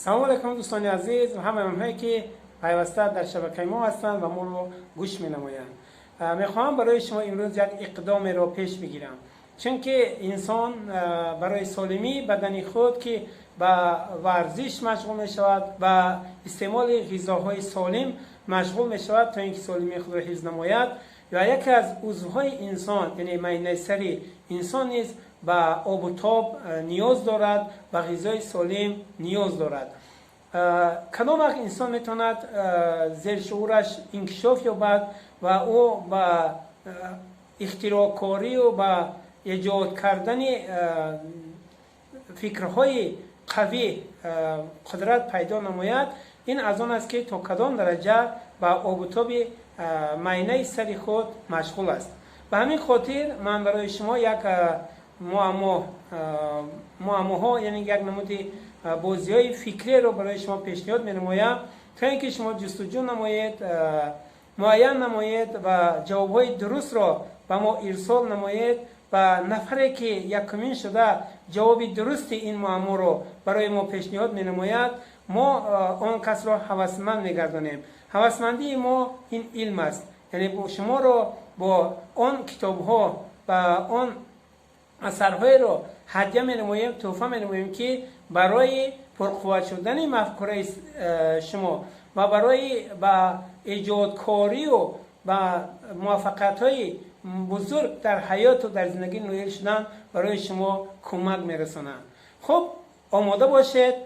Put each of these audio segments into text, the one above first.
Салому алайкум, дӯстони азиз ва ҳамаи онҳое, ки пайваста дар шабакаи мо ҳастанд ва моро гӯш менамоянд. Мехоҳам барои шумо имрӯз як иқдомеро пеш бигирам, чунки инсон барои солимии бадани худ, ки ба варзиш машғул мешавад, ба истеъмоли ғизоҳои солим машғул мешавад, то ин ки солимии худро ҳифз намояд, ва яке аз узвҳои инсон, яъне майнаи сари инсон низ ба обу тоб ниёз дорад, ба ғизои солим ниёз дорад. Кадом вақт инсон метавонад зершуураш инкишоф ёбад ва ӯ ба ихтироъкорию ба эҷод кардани фикрҳои қавӣ қудрат пайдо намояд? Ин аз он аст, ки то кадом дараҷа ба обутоби майнаи сари худ машғул аст. Ба ҳамин хотир ман барои шумо як муаммоҳо, яъне як намуди бозиҳои фикриеро барои шумо пешниҳод менамоям, то ин ки шумо ҷустуҷӯ намоед, муайян намоед ва ҷавобҳои дурустро ба мо ирсол намоед. Ва нафаре, ки якумин шуда ҷавоби дурусти ин муамморо барои мо пешниҳод менамояд, мо он касро ҳавасманд мегардонем. Ҳавасмандии мо ин илм аст, яъне шуморо бо он китобҳо ва он асарҳоеро ҳадя менамоем, тӯҳфа менамоем, ки барои пурқувват шудани мафкураи шумо ва барои ба эҷодкорию ба муваффақиятҳои бузург дар ҳаёту дар зиндагӣ ноил шудан барои шумо кӯмак мерасонанд. Хуб, омода бошед,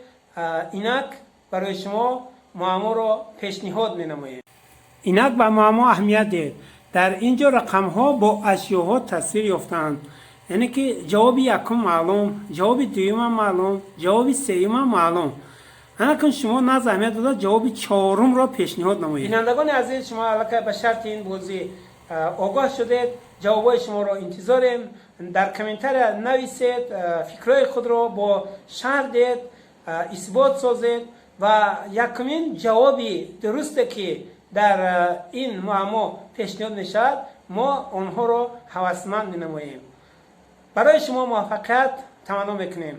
инак барои шумо муамморо пешниҳод менамоем. Инак ба муаммо аҳамият диҳед. Дар ин ҷо рақамҳо бо ашёҳо тасвир ёфтаанд, яъне ки ҷавоби якум маълум, ҷавоби дуюмам маълум, ҷавоби сеюмам маълум. Анакун шумо наз аҳамият дода, ҷавоби чорумро пешниҳод намоед. Бинандагони азиз, шумо аллакай ба шарти ин бозӣ огоҳ шудед. Ҷавобҳои шуморо интизорем. Дар комментария нависед, фикрҳои худро бо шарҳ диҳед, исбот созед ва якумин ҷавоби дурусте, ки дар ин муаммо пешниҳод мешавад, мо онҳоро ҳавасманд менамоем. Барои шумо муваффақият таманно мекунем.